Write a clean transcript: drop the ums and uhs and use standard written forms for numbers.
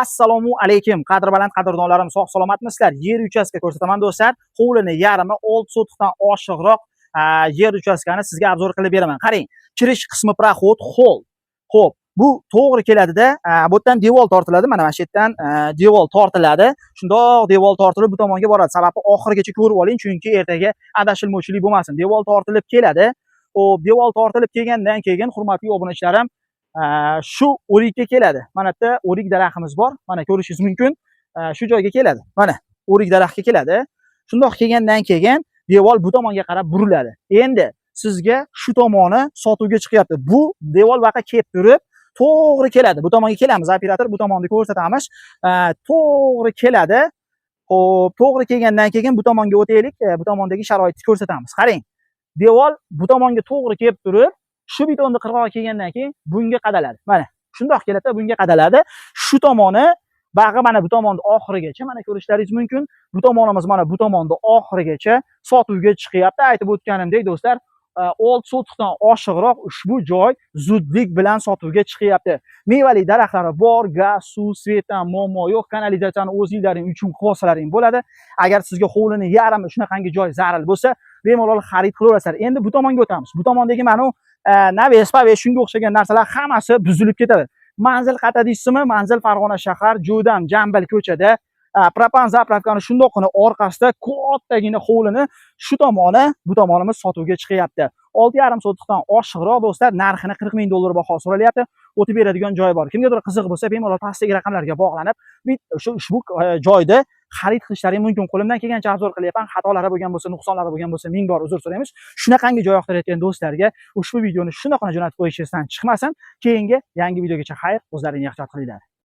Assalomu alaykum, qadr baland qadrdonlarim, sog' salomatmisizlar? Yer uchastka ko'rsataman, do'stlar. Hovlini yarmi, 6 sotixdan oshiqroq yer uchastkani sizga обзор qilib beraman. Qarang, kirish qismi проход, холл. Xo'p, bu to'g'ri keladida, bu yerdan devor tortiladi, mana shu yerdan devor tortiladi. Shundoq devor tortilib bu tomonga boradi. Sababi oxirigacha ko'rib oling, chunki ertaga adashilmovchilik bo'lmasin. Devor tortilib keladi. Xo'p, devor tortilib kelgandan keyin, hurmatli obunachilarim, shu o'rikka keladi. Mana bu yerda o'rik daraxtimiz bor. Mana ko'rishingiz mumkin. Shu joyga keladi. Mana o'rik daraxtga keladi. Shundoq kelgandan keyin devor bu tomonga qarab buriladi. Endi sizga shu tomoni sotuvga chiqyapti. Bu devor baqa kelib turib, to'g'ri keladi. Bu tomonga kelamiz, operator, bu tomonni ko'rsatamiz. To'g'ri keladi. Xo'p, to'g'ri kelgandan keyin bu tomonga o'taylik. Bu tomondagi sharoitni ko'rsatamiz. Qarang. Devor bu tomonga to'g'ri kelib turib, shu betonni qirg'og'iga kelgandan keyin bunga qadaladi. Mana shundoq keladi, bunga qadaladi. Shu tomoni bag'i mana bu tomonda oxirigacha, mana ko'rishlaringiz mumkin. Bu tomonimiz mana bu tomonda oxirigacha sotuvga chiqyapti. Aytib o'tganimdek, do'stlar, 6 sotixdan oshiqroq ushbu joy zudlik bilan sotuvga chiqyapti. Mevali daraxtlari bor, gaz, suv, свет dan muammo yo'q, kanalizatsiyani o'zinglaring uchun qilib olsalaring bo'ladi. Agar sizga hovlini yarmi shunaqangi joy zaril bo'lsa, bemalol xarid qilaverasizlar. Endi bu tomonga o'tamiz. Bu tomondagi mana u навес, павес, shunga o'xshagan narsalar hammasi buzilib ketadi. Manzil qayerda deysizmi? Manzil Farg'ona shahar, Jo'dam Jambil ko'chada, propan заправка ni shundoqqina orqasida kattagina hovlini shu tomoni, bu tomonimiz sotuvga chiqyapti. 6,5 sotixdan oshiqroq, do'stlar, narxini 40 ming dollar baho so'ralyapti. O'tib beradigan joyi bor. Kimgadir qiziq bo'lsa, bemalol pastdagi raqamlarga bog'lanib, shu ushbu joyda xarid qilishlari mumkin. Qo'limdan kelgancha обзор qilyapman. Xatolari bo'lgan bo'lsa, nuqsonlari bo'lgan bo'lsa, ming bor uzr so'raymiz. Shunaqangi joy yoqtirayotgan do'stlarga ushbu videoni shundoqqina jo'natib qo'yishingizdan chiqmasin. Keyingi yangi videogacha xayr, o'zlaringni ehtiyot qilinglar.